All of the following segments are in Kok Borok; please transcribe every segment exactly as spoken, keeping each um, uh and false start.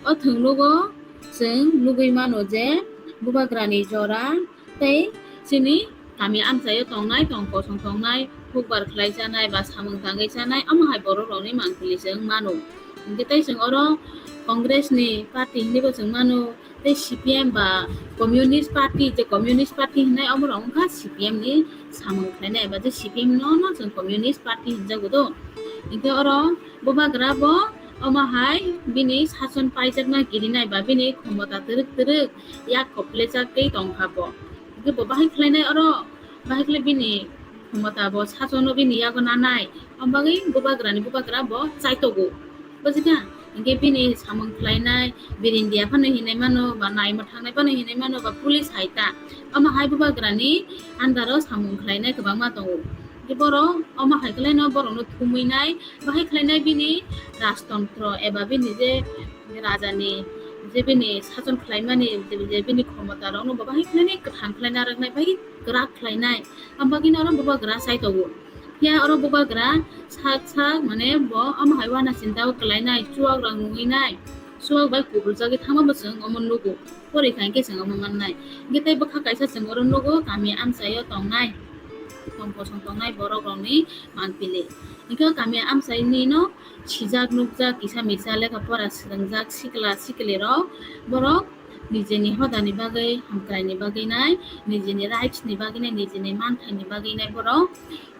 O thwngnogo chwng nugwi mano je bubagrani jora tei chini kami amchaio tongnai, tong kosong tongnai, hukbar khlai chanai ba samung tangwi chanai, omo hai borok rokni mangpili chwng mano. Hwnkhe tei chwng oro Congress ni party hinwi bo chwng mano, tei C P M ba Communist Party, je Communist Party hinai omo rok wngkha C P M ni samung khlainai, eba je C P M no no chwng Communist Party hinjago do. Hwnkhe oro bubagra bo omo hai bini sason paijakna kirinai ba bini khomota twrwk twrwk yak koplejak tei tongkha bo. Hwnkhe bo bahai khlainai oro, bahai khlai bini khomota bo sasono bini yago nanai. Omo bagwi bubagrani bubagra bo chaitogo. Bujikha? Hwnkhe bini samung khlainai, birindia phano hinwi mano, ba naima thangnai phano hinwi mano, ba police hai ta. Omo hai bubagrani under o samung khlainai kwbangma tongo. Hwnkhe borok omo hai khlaino borokno thumwi nai, bahai khlainai bini rajtontro eba bini je rajani je bini sason khlaimani je, je bini khomota rokno bo bahai khlainai kwthang khlaina rwknai, bahai kwrak khlainai. Omo bagwino oro bubagra chaitogo. Phiya oro bubagra sak sak mane bo omo hai uanasingta o kwlainai, chuak rok nungwi nai, chuak bai kubuljagwi thangma bo chwng omo nugo. Pori kha hwnkhe chwng omo mannai. Hwnkhe tei bwkha kaisa chwng oro nugo, kami amchaio tongnai, tong kosong tongnai borok rokni mangpili. Hwnkhe o kami amchaini no sijak nukjak, kisa misa lekha pora swrwngjak sikla sikli rok, borok nijeni hodani bagwi, hamkraini bagwi nai, nijeni rights ni bagwi nai, nijeni manthaini bagwi nai borok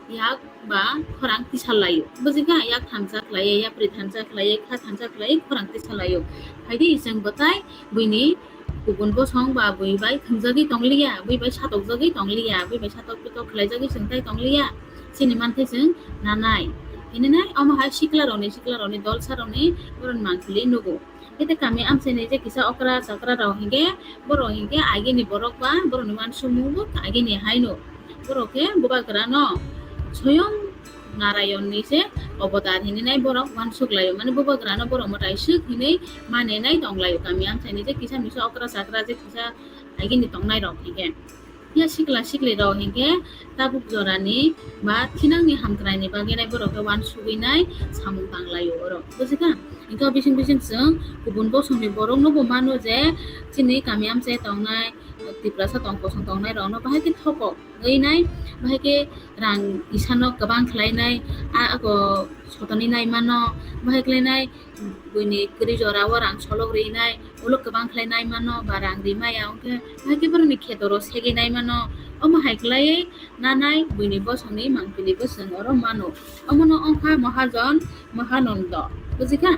yak ba khorang tisa laio. Bujikha? Yak thansa khlaiwi, yapri thansa khlaiwi, kha thansa khlaiwi khorang tisa laio. Phaidi chwng bwtai buini kubun bosong ba bui bai thwngjagwi tongliya, bui bai satokjagwi tongliya, bui bai satok pitok khlaijagwi chwng tai tongliya. Chini manthai chwng nanai. Hinwi nai omo hai sikla rokni, sikla rokni dolsa rokni borokni mangpili nugo. Hete kami amchaini je kisa okra chakra rok hinkhe borok hinkhe agini borok ba borokni uansukmung bo agini haino. Borok khe bubagrano soyong Narayonni se obodar hinwi nai borok uansuk laio. Mane bubagrano borok mwtai swk hinwi mane nai tong laio kami amchaini je kisa misa okra chakra je kisa agini tongnai rok hinkhe. Phiya sikla sikli rok hinkhe tabuk jorani ba thinangni hamkraini bagwi nai borok khe uansugwi nai samung tang laio oro. Bujikha? Hinkhe o bising bising chwng kubun bosongni borokno bo mano je chini kami amchai tongnai, Tiprasa tong kosong tongnai rokno bahai khe thopok wi nai, bahai khe rang kisano kwbang khlai nai, a, ako sotoni nai mano, bahai khlai nai, buini kwrwi jora o rang solok ri nai, ulo kwbang khlai nai mano, ba rang ri maya, wngkhe bahai khe borokni kheto rok segwi nai mano, omo hai khlaiwi nanai buini bosongni mangpili bo chwng oro mano. Omono wngkha Mahajon Mahanondo, bujikha?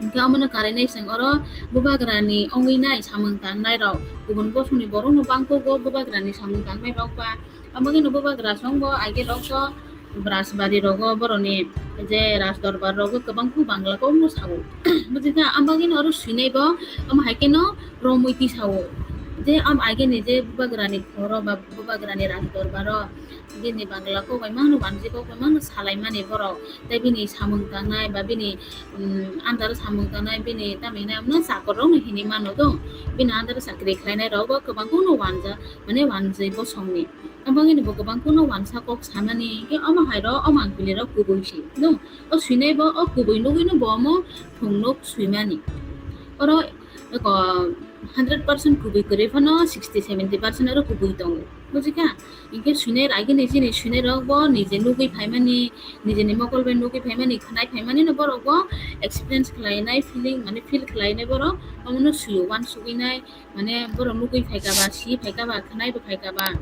Hwnkhe omono karinai chwng oro bubagrani wngwi nai samung tangnai rok, kubun bosongni borokno bangkuk o bubagrani samung tangnai rok ba, omo kheno bubagra songbo age rok to Brajbari rogo boroni je Rajdorbar rogo kwbang khu Bangla kokno sao. Bujikha? Ambagino oro swinai bo, omo hai kheno romwi tisao. Je am ageni je bubagrani khoro ba bubagrani Rajdorbar o bini Bangla kok bai mangno wanji kok bai mangno salaimani borok. Tei bini samung tangnai ba bini, um, andar samung tangnai bini tamhinai amno chakor rokno hinwi mano do. Bini andar chakri khlainai rok bo kwbang kheno wanja, mane wanjwi bosongni. Omo bagwino bo kwbang kheno wansa kok sanani, hwnkhe omo hai rok, omo ang pili rok kubui si. No, o swinai bo, o kubui nugwino bo omo thwng nuk swimani. Oro eko hundred percent kubui kwrwi phano sixty seventy percent oro kubui tongo. Bujikha? Hwnkhe swinai ragini chini swinai rok bo nije nugwi phaimani, nijeni mokol bai nugwi phaimani, khwnai phaimani no borok bo experience khlainai, feeling mane feel khlainai borok omono swio, uansugwi nai. Mane borok nugwi phaikha ba, si phaikha ba, khwnai bo phaikha ba,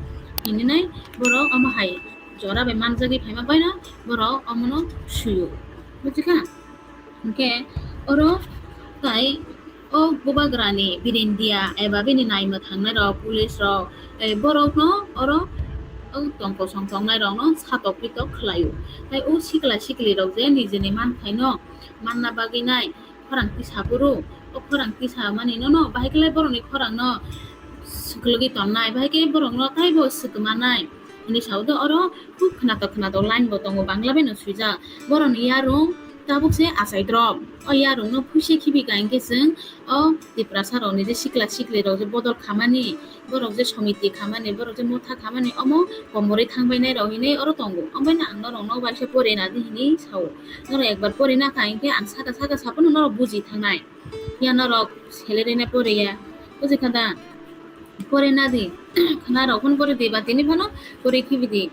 hininai borok omo hai jora bai manjagwi phaima baino borok omono suyo. Bujikha? Hwnkhe oro tai o bubagrani birindia eba bini naima thangnai rok, police rok, tei borokno oro o tong kosong tongnai rokno satok pitok khlaio. Tai o sikla sikli rok je nijini manthaino manna bagwi nai, khorang tisa phuru, o khorang tisa mani nono bahai khe borokni khorangno swklugi tonnai, bahai khe borokno taibo swkmanai hinwi sao do. Oro khub khwnatok khwnatok line bo tongo, Bangla bai no swijak. Borokni yarwng Tabuk se achai drop. O yarwng no phuise khibi ka hinkhe chwng o Tiprasa rok ni je sikla sikli rok je bodol khamani, borok je somiti khamani, borok je motha khamani, omo komorwi thangbai nai rok hinwi oro tongo. Omo bai no ang norok no uaisa pore na di hinwi sao. Norok ekbar pore na kha hinkhe ang saka saka saphano norok buji thangnai. Ya norok salary na pore ya. Buji kha da? Pore na di. Khna rok phano pore di ba tini phano pore khibi di.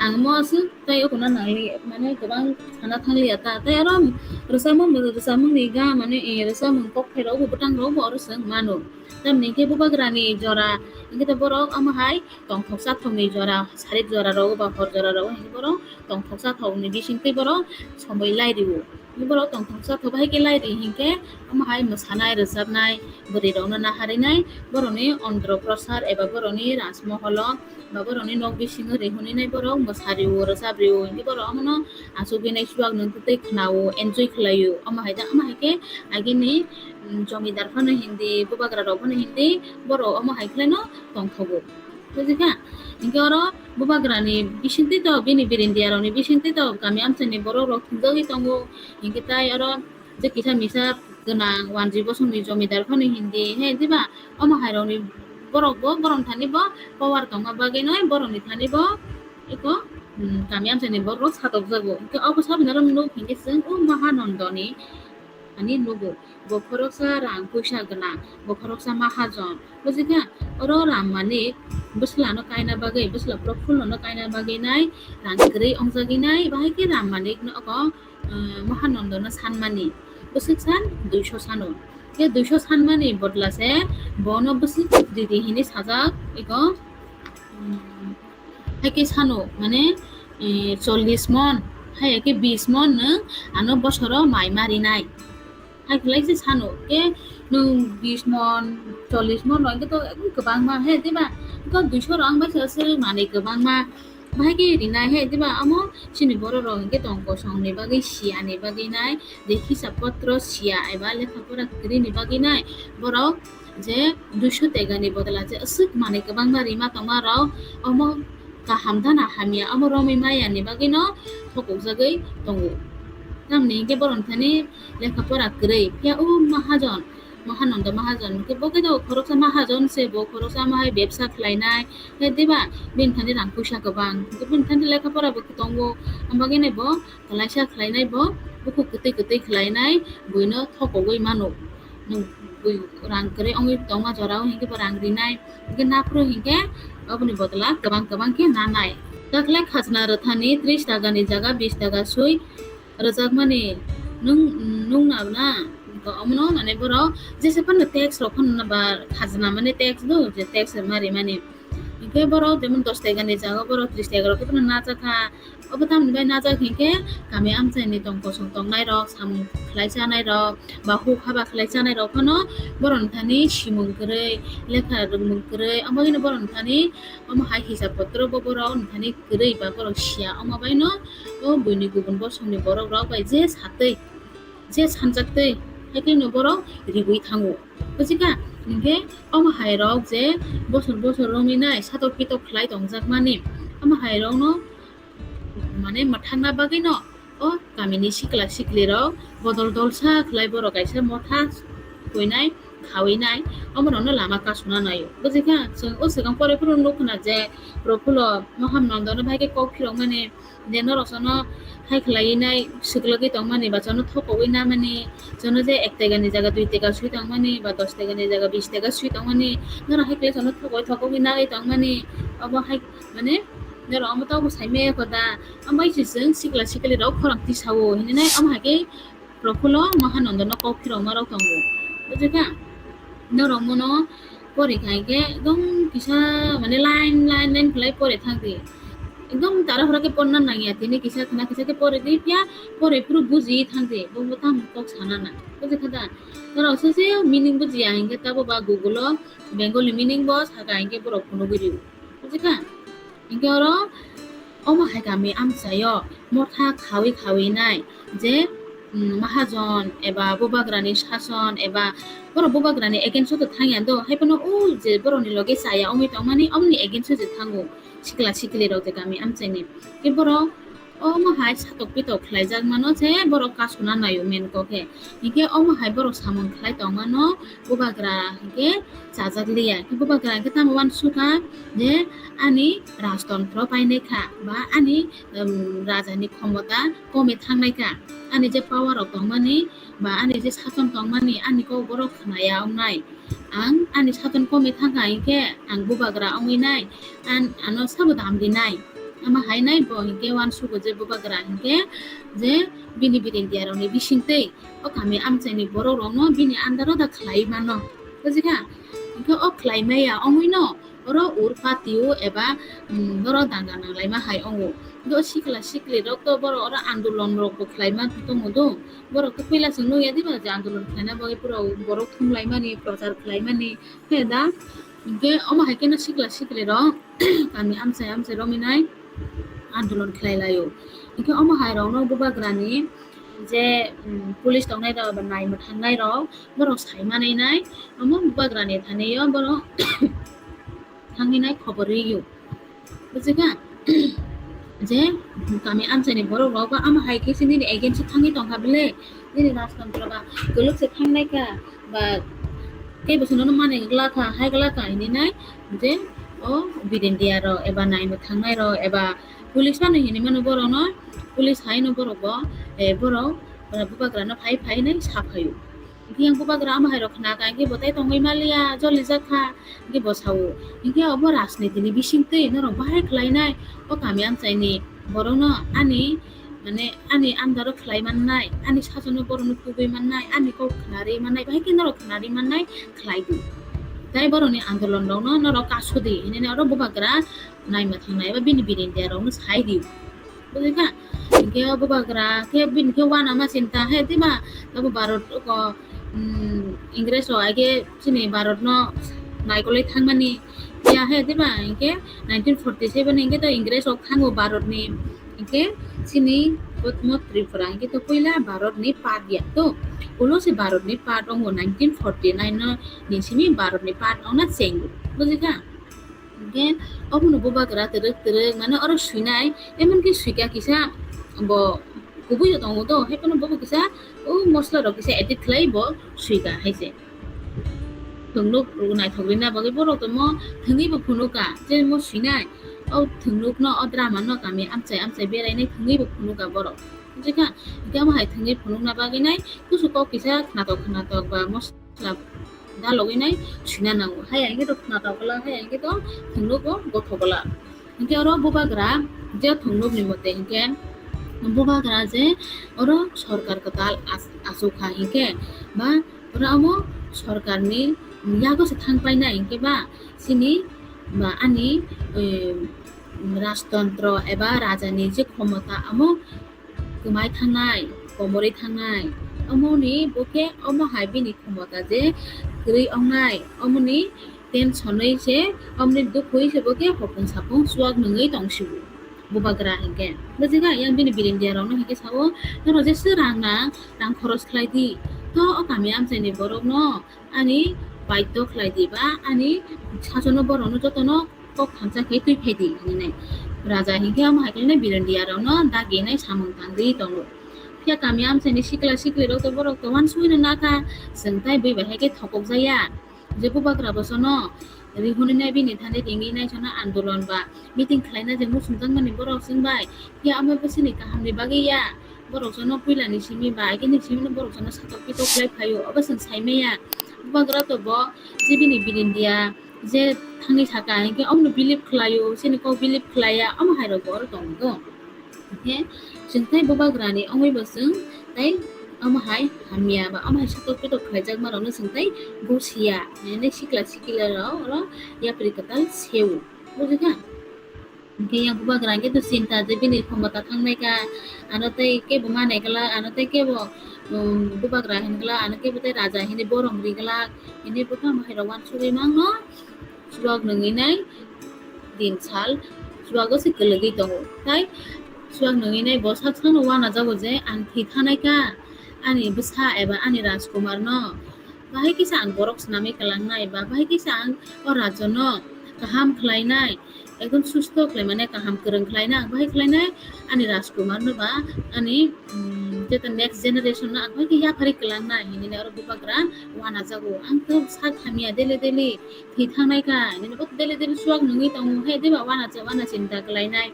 Ang mo aswk tei okono nangli mane kwbang sana thangliya ta. Tei oro rwchapmung rwchapmung ni ga mane rwchapmung kok phai rok bo bwtang rok bo oro chwng mano. Tamni hinkhe bubagra ni jora hinkhe borok omo hai tongthok chathok ni jora sarik jora rok ba hor jora rok hinkhe borok tongthok chathok ni bisingtwi borok somoi lai rio. Borok tongthok chathok bai khe lai ri hinkhe omo hai mwsanai rwchapnai bwrwi rokno naharinai borokni ondro prosar eba borokni rajmoholo ba borokni nok bisingo rihornai borok mwsa rio rwchap rio hinkhe borok omono achugwi nai chuak nung tei khwnao enjoy khlaio omo hai da omo hai khe agini jomidar phano hindi bubagra rok phano hindi borok omo hai khlaino tongthogo. Bujikha? Hinkhe oro bubagrani bisingtwi to bini birindiarokni bisingtwi to kami amchaini borokrok thumjagwi tongo. Hinkhe tai oro je kisa misa gwnang wanjwi bosongni jomidar phano hindi he diba? Omo hairokni borokbo borokni thani bo power tongma bagwino borokni thani bo eko kami amchaini borokrok satokjago. Hinkhe obo saboni oro nuk hinkhe chwng o Mahanandoni thani nugo. Bo khoroksa rang puisa gwnang, bo khoroksa mahajon. Bujikha? Oro Ram Manik bwslano kaina bagwi, bwsla Profullono kaina bagwi nai rang kwrwi ongjagwi nai, bahai khe Ram Manikno oko, uh, Mahanandono sanmani. Bwswk san? Duiso sano. Khe duiso sanmani bodla se bono bwswk ridi hinwi sajak eko, um, hai khe sano, mane, eh, chollish mon, hai khe bish mon nwng ano bosoro mai ma rinai. Hai khlai se sano, khe nwng bish mon, chollish mon rok, hwnkhe to kwbangma, he, diba? Hwnkhe duiso rok ang bai se aswk manwi kwbangma, bahai khe rinai, he, diba? Amo chini borok rok hwnkhe tong kosong ni bagwi, siya ni bagwi nai, je hisab potro siya eba lekha pora kwrwi ni bagwi nai, borok je duiso tega ni bodol je aswk manwi kwbangma rima tongma rok, omo kaham da na hamya, omo romwi maya ni bagwi no thokok jagwi tongo. Tamni hinkhe borok thani lekha pora kwrwi. Phiya o mahajon, Mahananda mahajon, hinkhe bo khe do khoroksa mahajon se, bo khoroksa omo hai bebsa khlainai, he diba? Bini thani rang puisa kwbang, hinkhe bini thani lekha pora bo tongo, omo bagwi no bo kwlaisa khlainai, bo bukhuk kwtwi kwtwi khlainai, buino thokogwi mano. Nwng bui rang kwrwi wngwi tongma jorao hinkhe bo rang rinai, hinkhe naphuru hinkhe oboni bodol kwbang kwbang khe nanai. Dakhlai khajna rwthani tris taka ni jaga bis taka swi rwjakmani nwng, nwng nabna? Omono mane borok jesa phano tax rok phano ba khajna mane tax do, je tax ma rimani. Hinkhe borok jemon dos taka ni jaga borok tris taka rok phano najakha. Obo tamni bai najak hinkhe kami amchaini tong kosong tongnai rok, samung khlai chanai rok, ba huk haba khlai chanai rok phano borokni thani simung kwrwi, lekha rwngmung kwrwi, omo haino borokni thani omo hai hisab potro bo borokni thani kwrwi ba borok siya, omo baino o buini kubun bosongni borok rok bai je satwi, je sanjaktwi, haikheno borok rigwi thango. Bujikha? Hinkhe omo hai rok je bosor bosor romwi nai satok pitok khlai tongjakmani, omo hai rokno mane mwthangna bagwino o kamini sikla sikli rok bodol dolsa khlai borok kaisa motha kwinai khawi nai, omo rokno lama kasuna naio. Bujikha? Chwng o swkang pore phuru nukho na je Profullo Mahanandono bahai khe kok phirokmani, je norok jono hai khlai nai swklagwi tongmani ba jono thokogwi namani, jono je ek taka ni jaga dui taka swi tongmani ba dos taka ni jaga bis taka swi tongmani, norok hai khlai jono thokogwi thokogwi nagwi tongmani, obo hai mane norok omo tabuk sai maya kho da, omo bai se chwng sikla sikli rok khorang tisao hinwi nai omo hai khe Profullo Mahanandono kok phirokma rok tongo. Bujikha? Norok mono pori khai khe ekdom kisa mane line, line, line khlai pori thang di. Ekdom tara hora khe porna nangya, tini kisa khna kisa khe pori di, phiya pori phuru buji thang di, bo bo tamo kok sana na. Bujikha da? Norok se se meaning bujiya hinkhe tabo ba Google o Bengali meaning bo saka hinkhe borok phunugwi rio. Bujikha? Hinkhe oro omo hai kami amchaio motha khawi khawi nai je, mm, mahajon eba bubagrani sason eba borok bubagrani against o to thangya do, haiphano o je borokni loge chaya wngwi tongmani omoni against o je thango sikla sikli rok je kami amchaini. Tei borok Omo hai satok pitok khlaijak mano se borok kasuna naio main kok khe. Hinkhe omo hai borok samung khlai tongmano bubagra hinkhe chajak liya. Hinkhe bubagra hinkhe tamo uansukha je ani rajtontro painai kha ba ani, um, rajani khomota kome thangnai kha. Ani je power rok tongmani ba ani je sason tongmani ani kok borok khnaya wngnai. Ang ani saton kome thangkha hinkhe ang bubagra wngwi nai, an-, ano sabo dam rinai. Ama hai nai bo hinkhe uansugo je bubagra hinkhe je bini birindiyarokni bisingtwi o kami amchaini borokrokno bini andaro da khlai mano. Bujikha? Hinkhe o khlai maya wngwino oro urpatio eba, mm, oro danga nanglaima hai wngo. Hinkhe o sikla siklirok to borok oro andolonrokbo khlaima tongo do. Borok to puila chwng nukya diba je andolon khlaina bagwi pura borok thumlaimani, prochar khlaimani, he da? Hinkhe omo hai kheno sikla siklirok kami amchai amchai romwi nai andolon khlai laio. Hinkhe omo hai rokno bubagrani je, um, police tongnai rok eba naimwthang nai rok borok sai manwi nai omo bubagrani thani o borok thangwi nai khobor rwio. Bujikha? Je kami amchaini borok rok ba ama hai khe se nini against o thangwi tongkha bile, nini rajtontro ba kwlwk se thangnai kha ba teibo se nono mani glak kha, hai glak kha hinwi nai je o birindiyarok eba naimwthangnai rok eba police phano hinwi mano borokno, police haino borok bo, eh, borok, eh, bubagrano phai phai hinwi sa phaio. Hinkhe yang bubagra ama hai rok khna kha, hinkhe bo tai tongwi maliya, jolijak kha, hinkhe bo sao. Hinkhe obo rajniti ni bisingtwi norok bahai khlainai, o kami amchaini borokno ani, mane, ani andaro khlai mannai, ani sasono borokno tubui mannai, ani kok khnari mannai, bahai khe norok khnari mannai khlai di. Tai borokni andolon rokno norok kasudi hinwi oro bubagra naima thangnai eba bini birindiyarokno sai di. Bujikha? Hinkhe o bubagra khe bini khe uanama chinta he diba? Abo Bharat ko, um, Ingres rok age chini Bharat no naikolwi thangmani. Ya he diba? Hinkhe nineteen forty seven hinkhe to Ingres rok thango Bharat ni. Hinkhe chini bo tamo Tripura hinkhe to puila Bharat ni part ya to. Ulo se Bharat ni part ongo nineteen forty nine no ni simi Bharat ni part ongna chengo. Bujikha? Hinkhe obono bubagra twrwk twrwk mane oro swinai, emonki swika kisa bo kubui tongo do, hai phano bobo kisa o mosla rok kisa edit khlai bo swika hai se. Thwngnuk naithok rina bagwi borok tongmo thwngwi bo phunuka, je mo swinai o thwngnuk no o drama no kami amchai amchai berainai thwngwi bo phunuka borok. Bujikha? Hinkhe omo hai thwngwi phunukna bagwi nai kusu kok kisa khnatok khnatok ba mosla dalogwi nai swina nango. Haya hinkhe to khnatok glak, haya hinkhe to thwngnugo gothok glak. Hinkhe oro bubagra je thwngnukni mote hinkhe bubagra je oro sorkar kwtal as-, achukha hinkhe ba oro amo sorkarni yago se thang painai hinkhe ba chini ba ani, eh, rajtontro eba rajani je khomota amo kwmai thangnai, komorwi thangnai. Omoni bo khe omo hai bini khomota je kwrwi ongnai, omoni tensionwi se, omoni dukhwi se bo khe hopung sapung chuak nungwi tongsigo. Bubagra hinkhe. Bujikha, yang bini birindia rokno hinkhe sao, norok jesa rang nang, rang khoros khlai di. To o kami amchaini borokno ani baidhyo khlai di ba ani sasono borokno jotono kok thamsa khe twi phai di hinwi nai. Raja hinkhe omo hai khe nai birindia rokno dagi nai samung tangwi tongo. Phiya kami amchaini sikla sikli rok to borok to uansugwi no nakha, chwng tai bui bai hai khe thokok jaya. Je bubagra bo sono rihorwi nai bini thani ringwi nai sono andolon ba meeting khlaina je muchungjakmani borok chwng bai. Phiya omo bo chini kahamni bagwi ya. Borok jono puilani simi ba agini simi no borok jono satok pitok khlai phaio, obo chwng sai maya. Bubagra to bo je bini birindia je thangwi saka hinkhe omono believe khlaio, chini kok believe khlaiya, omo hai rok bo oro tongo. Hinkhe chwng tei bubagrani wngwi bo chwng tei omo hai hamya ba omo hai satok pitok khlaijakma rokno chwng tei busiya, hinwi sikla sikila rok oro yapri kwtal seo. Bujikha? Hinkhe yang bubagra hinkhe to chinta je bini khomota thangnai kha, ano tei kebo manai glak, ano tei kebo, um, bubagra hin glak, ano kebo tei raja hinwi borom ri glak, hinwi bo tamo hai rok uansugwi mangno chuak nungwi nai din sal chuago se kwlwgwi tongo. Tai chuak nungwi nai bo sak sakno uanajago je ang thwi thanai kha ani bwsa eba ani rajkumar no. Bahai kisa ang borok swnamwi kwlangnai ba bahai kisa ang o rajyo no kaham khlainai. ekdom susto khlai mane kaham kwrwng khlaina ang bahai khlainai ani Rajkumar no ba ani, mm, jeta next generation no ang bahai khe yaphari kwlangnai hinwi oro bubagra wanajago. Ang to sak hamya daily daily thwi thangnai kha hinwi bo daily daily chuak nungwi tongo he diba wanacha wana chinta khlainai.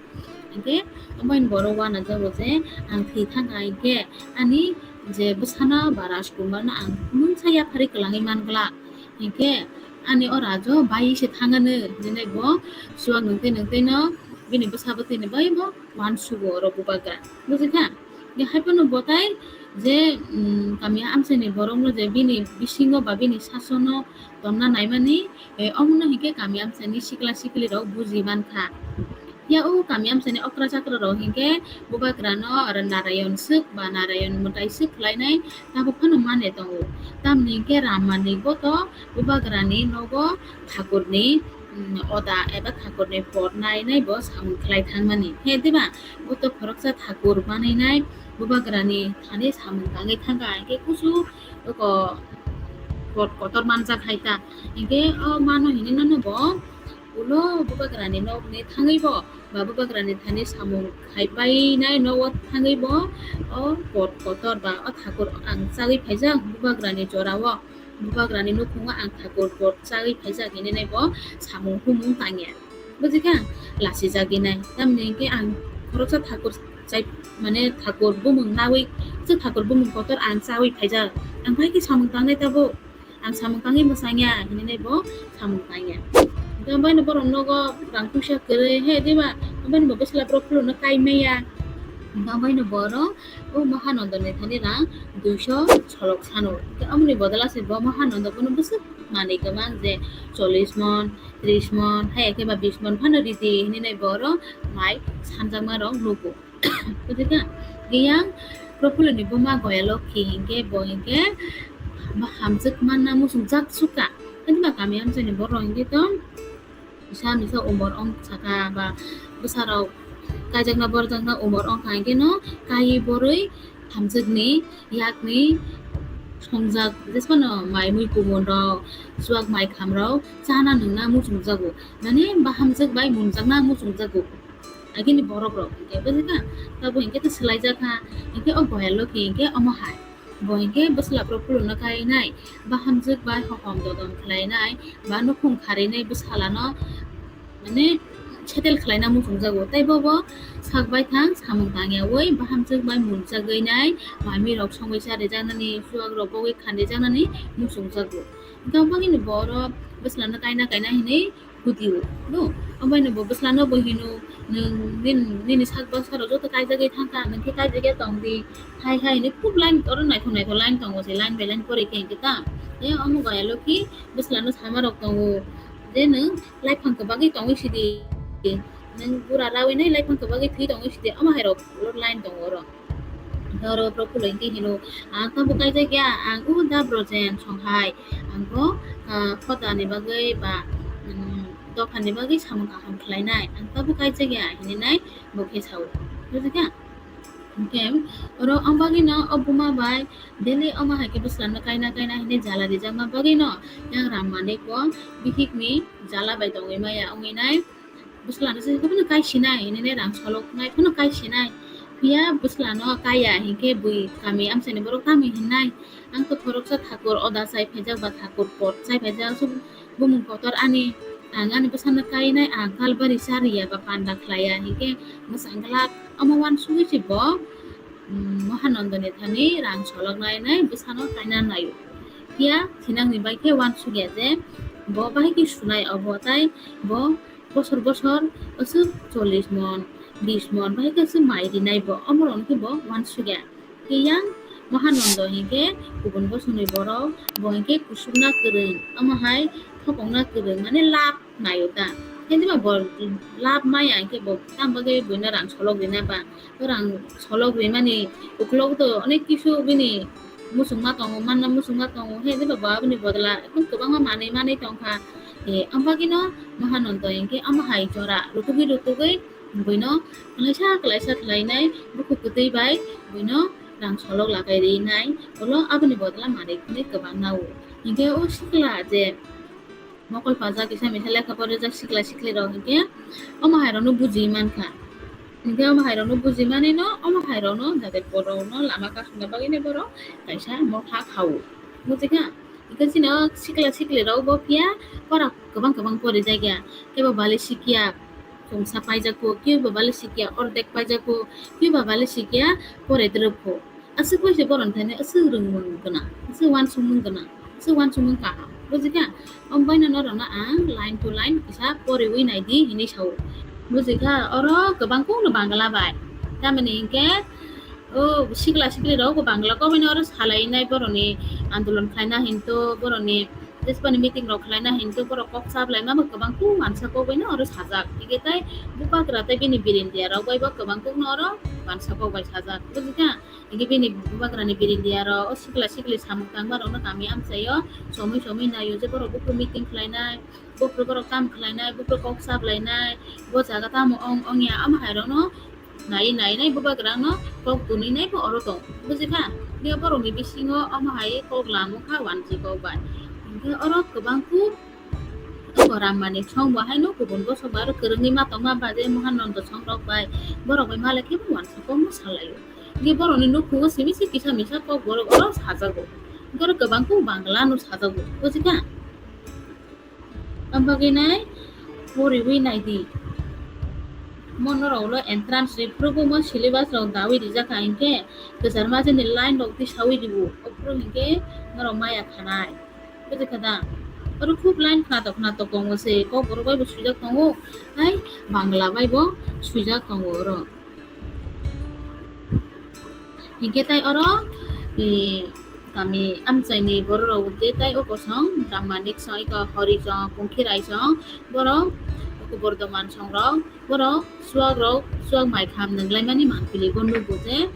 Hinkhe omo borok wanajago je ang thwi thangkha hinkhe ani je bwsano ba Rajkumar no ang mungsa yaphari kwlangwi manglak. Hinkhe ani o rajo bai se thangano hinwi bo chuak nungtwi nungtwi no bini bwsa bwtwi ni bai bo wansugo oro bubagra. Bujikha? Hinkhe haiphano botai je, mm, kami amchaini borok no je bini bisingo ba bini sasono tonna naimani, eh, omono hinkhe kami amchaini sikla sikli rok buji mankha. Ya o kami amchaini okra chakra rok hinkhe bubagra no aro Narayon swk ba Narayon mwtai swk khlainai tabuk phano mane tongo. Tamni hinkhe Ramani boto bubagrani nogo thakurni, mm, oda eba thakurni pot nainai bo samung khlai thangmani. He diba? Boto khoroksa thakur manwinai bubagrani thani samung tangwi thangkha hinkhe kusu oko pot kotor manjak hai ta. Hinkhe o mano hinwi nono bo ulo bubagrani nokni thangwi bo ba bubagrani thani samung khai painai nogo thangwi bo o pot kotor ba o thakur ang chagwi phaijak bubagrani jorao, bubagrani nukhungo ang thakur pot chagwi phaijak hinwi nai bo samung humung tangya. Bujikha? Lasijagwi nai. Tamni hinkhe ang khoroksa thakur chai, mane thakur bumung nawi, se thakur bumung kotor ang chawi phaijak. Ang bai khe samung tangnai tabuk. Ang samung tangwi mwsangya, hinwi nai bo samung tangya. Hinkhe ang bai no borok nogo rang puisa kwrwi he diba? Ang bai no bo bwsla borok phulukno kai maya. Hinkhe ang bai no borok o Mahanandoni thani rang duiso solok sano. Hinkhe amoni bodola se bo Mahanando bono bwswk manwi kwbang je chollish mon, tris mon, hai khe ba bis mon phano ridi hinwi nai borok mai sanjakma rok nugo. Bujikha? Yang Profulloni buma Goya Lokhi hinkhe bo hinkhe hamjwk manna muchungjak sukha. Hwnba kami amchaini borok hinkhe to misa misa umor ong saka ba bwsarok kaijakna borjakna umor ongkha hinkhe no kaiwi borwi hamjwkni yakni songjak jesphano mai mui kumun rok, chuak mai kham rok chana nungna muchungjago. Mane bahamjwk bai munjakna muchungjago. Agini borok rok hinkhe bujikha? Tabuk hinkhe to swlaijak kha. Hinkhe o Goya Lokhi hinkhe omo hai. Bo hinkhe bwsla borok phulukno kainai. Bahamjwk bai hokom dodom khlainai. Ba nukhung kharinai bwsalano mane settle khlaina muchungjago. Tei bobo sak baithang samung tangyawi bahamjwk bai munjagwi nai. Mami rok songwi charijaknani, chuak rok bogwi khandijaknani muchungjago. Hinkhe obagini borok bwslano kaina kaina hinwi kutio, no? Omoino bo bwslano bo hino, "Nwng nin-, nini sak baksa rok joto kaijagwi thangkha, nwng khe kaijagya tongdi." Hai hai hinwi khub line, oro naithok naithok line tongo se, line by line pore khe hinkhe ta. Tei omo Goya Lokhi bwslano sama rok tongo je, "Nwng laiphang kwbagwi tongwi sidi, nwng bura rawi nai laiphang kwbagwi thwi tongwi sidi," omo hai rok line tongo oro. Oro Profulla hinkhe hino, "Ang tabuk kaijak ya, ang o da brojen songhai, ang bo, ah, khotani bagwi ba, um, dophani bagwi samung kaham khlainai, ang tabuk kaijak ya," hinwi nai bo khe sao. Bujikha? Hinkhe oro omo bagwino o buma bai daily omo hai khe bwslano kaina kaina hinwi jala rijakma bagwino yang Ram Manik bo bihikni jala bai tongwi maya wngwi nai. Bwslano se phano kai sinai, hinwi rang solok nai phano kai sinai. Phiya bwslano kaiya hinkhe bui kami amchaini borok tamo hinnai. Ang to khoroksa thakur oda chai phaijak ba thakur pot chai phaijak, aswk bumung kotor ani, ang ani bwsano kainai, ang kalbari chariya ba panda khlaiya hinkhe mwchang glak omo uansugwi se bo, um, Mahanandoni thani rang solok nai nai bwsano kaina naio. Phiya thinangni bai khe uansukya je bo bahai khe sunai obo, tai bo bosor bosor aswk chollish mon, bish mon bahai khe aswk mai rinai bo, omorokno khe bo uansukya. Khe yang Mahanando hinkhe kubun bosongni borok, bo hinkhe kusupna kwrwng, omo hai thopokna kwrwng, mane lab naio ta. Khe diba bo lab maya hinkhe bo tamo bagwi buino rang solok rina ba? Bo rang solok rimani ukulok to onek kisu bini muchungma tongo, manna muchungma tongo, he diba bo aboni bodol a ekdom kwbangma manwi manwi tongkha. E, omo bagwino Mahanando hinkhe omo hai jora rutugwi rutugwi buino kwlaisa kwlaisa khlainai, bukhuk kwtwi bai buino rang solok lagai rinai, ulo aboni bodol a manwi hwnwi kwbang nao. Hinkhe o sikla je Mokol pajak kisa misa lekha porijak sikla sikli rok hinkhe omo hai rokno buji mankha. Hinkhe omo hai rokno buji manino omo hai rokno jate borokno lama kasungna bagwino borok kaisa motha khao. Bujikha? Hinkhe chini o sikla sikli rok bo phiya pora kwbang kwbang porijak ya. Kebo bali sikya chwngsa paijak kho, kebo bali sikya ordek paijak kho, kebo bali sikya pore twrwk kho. Aswk bai se borok thani aswk rwngmung gwnang, aswk uansukmung gwnang, aswk uansukmung kaham. Bujikha? Omo baino norokno ang line to line kisa poriwi naidi hinwi sao. Bujikha? Oro kwbang kokno Bangla bai. Tamoni hinkhe o sikla sikli rok bo Bangla kokbaino oro salainai borokni andolon khlaina hinto borokni Jespani meeting rok khlaina hinto borok kok chaplaima bo kwbang kuk uansa kok baino oro sajak. Hinkhe tai bubagra tai bini birindia rok bai bo kwbang kokno oro uansa kok bai sajak. Bujikha? Hinkhe bini bubagrani birindia rok o sikla sikli samung tangma rokno kami amchaio chomwi chomwi naio je borok buphuru meeting khlainai, buphuru borok tamo khlainai, buphuru kok chaplainai, bo jaga tamo ong ongya omo hai rokno nai nai nai bubagrano kok tunwi nai bo oro tong. Bujikha? Hinkhe borokni bisingo omo hai kok lamukha uansi kok bai. Hinkhe oro kwbang kuk Abo Rammanik song bo haino kubun bosok bai aro kwrwngwi ma tongma baje Mohanondo song rok bai borok bai malai khe bo uansa kokno salaio. Hinkhe borokni nukhungo simi se kisa misa kok borok oro sajago. Hinkhe oro kwbang kuk Bangla no sajago. Bujikha? Am bagwi nai poriwi naidi. Mo norok ulo entrance ri phuru bo mo syllabus rok dawi rijak kha hinkhe kwchar majani line rok tisawi ribu. Ophuru hinkhe norok maya khanai. Bujikha da? Oro khub line khnatok khnatok tongo se, kokborok bai bo swijak tongo, hai Bangla bai bo swijak tongo oro. Hinkhe tai oro, eh, kami amchaini borok rok hwnkhe tai o kosong Rammanik song, eko Hori song, Pungkhirai song, borok eko Bordoman song rok, borok chuak rok, chuak mai kham nunglaimani mangpili bo nugo je.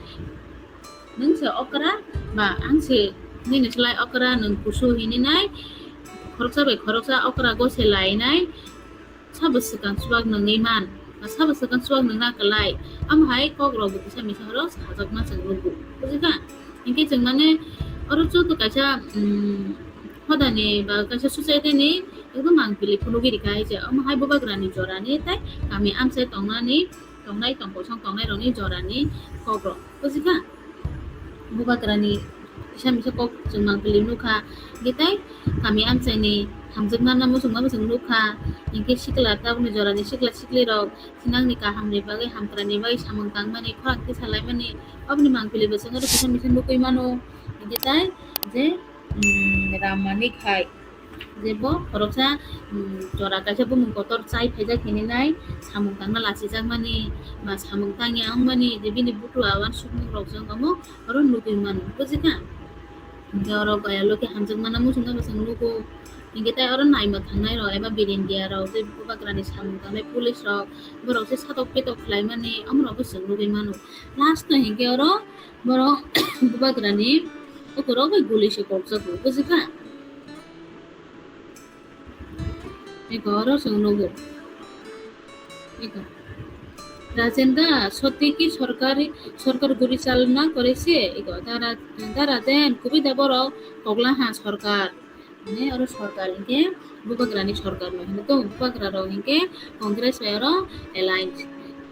Nwng se okra ba ang se nini slai okra nwng kusu hininai, khoroksa bai khoroksa okra gose lainai, sabo swkang chuak nwngwi man, ba sabo swkang chuak nwngna kwlai, amo hai kok rok bo kisa misa oro sajakma chwng nugo, bujikha? Hinkhe chwng mane oro joto kaisa, um, hodani ba kaisa society ni ekdom mangpili phunugwi rikha hai se, omo hai bubagrani jorani tei kami amchai tongnani tongnai tong kosong tongnai rokni jorani kok rok, bujikha? Bubagrani kisa misa kok chwng mangpili nukha, hinkhe tai kami amchaini hamjakma no muchungma bo chwng nukha, hinkhe sikla tabukni jorani sikla sikli rok sinangni kahamni bagwi hamkraini bagwi samung tangmani khorang tisalaimani oboni mangpili bo chwng oro kisa misa nukwi mano, hinkhe tai je, um, Rammanik hai. Je bo khoroksa, um, jora kaisa bumung kotor chai phaijak hininai samung tangna lachijakmani ba samung tangya wngmani je bini bukhuk a uansukmung rok jang omo oro nugwi mano, bujikha? Hinkhe oro boya loki hamjakmano muchungma bo chwng nugo. Hinkhe tai oro naima thangnai rok eba birindia rok je bubagrani samung tangnai police rok borok se satok petok khlaimani omo rok bo chwng nugwi mano. Last o hinkhe oro borok bubagrani ukurok bai guli se kokjago, bujikha? Eko oro chwng nugo. Eko. Rajendra, সত্যি কি সরকারি, সরকার গুলি চালনা করেছে? Eko, দ্বারা, দ্বারা দেন, খুবই দেবর, কগলা হা সরকার. Mane oro sorkar hinkhe bubagrani sorkar no hinwi tongo, bubagra rok hinkhe Congress bai oro alliance.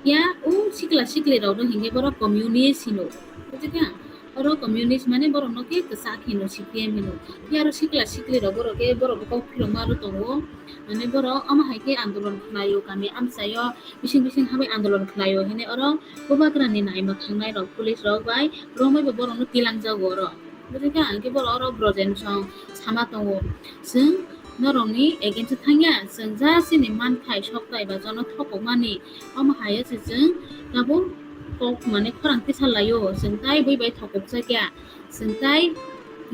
Ya o sikla sikli rok no hinkhe borok communist hino, bujikha? Oro communist mane borok no khe kwchak hino, C P M hino. Ya oro sikla sikli rok borok khe borok bo kok philokma aro tongo, mane borok omo hai khe andolon khlaio, kami amchaio bising bising habai andolon khlaio hinwi oro bubagrani naima thangnai rok police rok bai romwi bo borok no tilangjago oro. Bwrwi khe ang khe borok oro Brojen song sama tongo. Chwng norokni against o thangya, chwng ja chini manthai soktai ba jono thopokmani, omo hai se chwng tabuk kok mane khorang tisa laio, chwng tai bui bai thopokjakya, chwng tai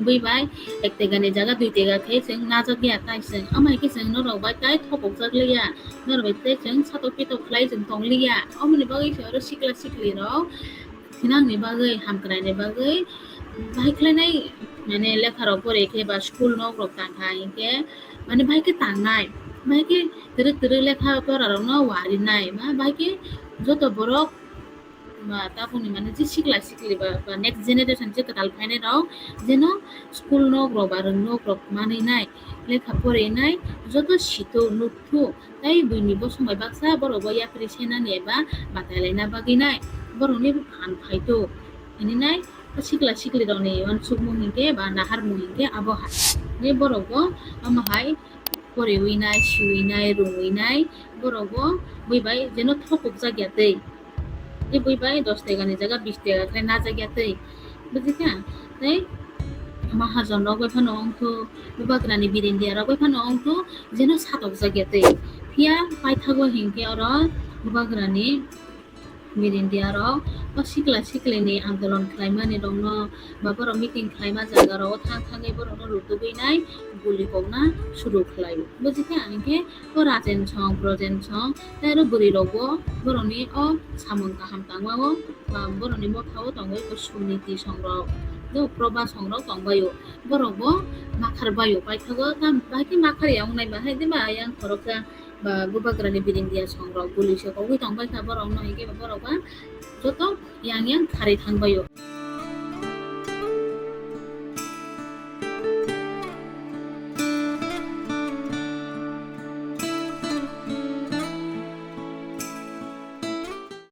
bui bai ek tegani jaga dui tega khe chwng najakya, tai chwng omo hai khe chwng norok bai tai thopokjak liya, norok bai tei chwng satok pitok khlai chwng tong liya, omoni bagwi se oro sikla sikli rok. Thinangni bagwi, hamkraini bagwi, bahai khlainai, mane, lekha rok pore khe ba school nok rok tang kha hinkhe, mane, bahai khe tangnai, bahai khe twrwk twrwk lekha pora rokno warinai, ba bahai khe joto borok Ba tabukni mane je sikla sikli ba, ba next generation je kwtal phainai rok jeno school nok rok ba rwng nok rok manwi nai, lekha porwi nai, joto situ nuktu tei buini bosong bai baksa borok bo yapri senani eba batai laina bagwi nai borokni phan phaitu hinwi nai sikla sikli rokni uansukmung hinkhe ba naharmung hinkhe abo hai. Tei borok bo omo hai poriwi nai, siwi nai, rwngwi nai, borok bo bui bai jeno thokok jak ya tei. Tei bui bai dos tega ni jaga bis tega khe najak ya tei. Buji kha? Tei mahajon rok bai phano ongthu, bubagra ni birindia rok bai phano ongthu, jeno satok jak ya tei. Phiya paithago hinkhe oro bubagra ni Media rok o sikla sikli ni andolon khlaimani rokno ba borok meeting khlaima jaga rok o thang thangwi borok no rutugwi nai guli kokna suru khlai o. Bujikha hinkhe o Rajen song, Projen song tei aro bwrwi rok bo borok ni o samung kaham tangma o ba borok ni motha o tongwi o Suniti song rok, Proba song rok tongbai o. Borok bo makhar bai o paithago, tam bahai khe makhar ya wngnai bahai de ba yang khoroksa ba bubagra ni birindia song rok guli se kogwi tongbai kha borok no hinkhe borok ba joto yang yang kharwi thang bai o.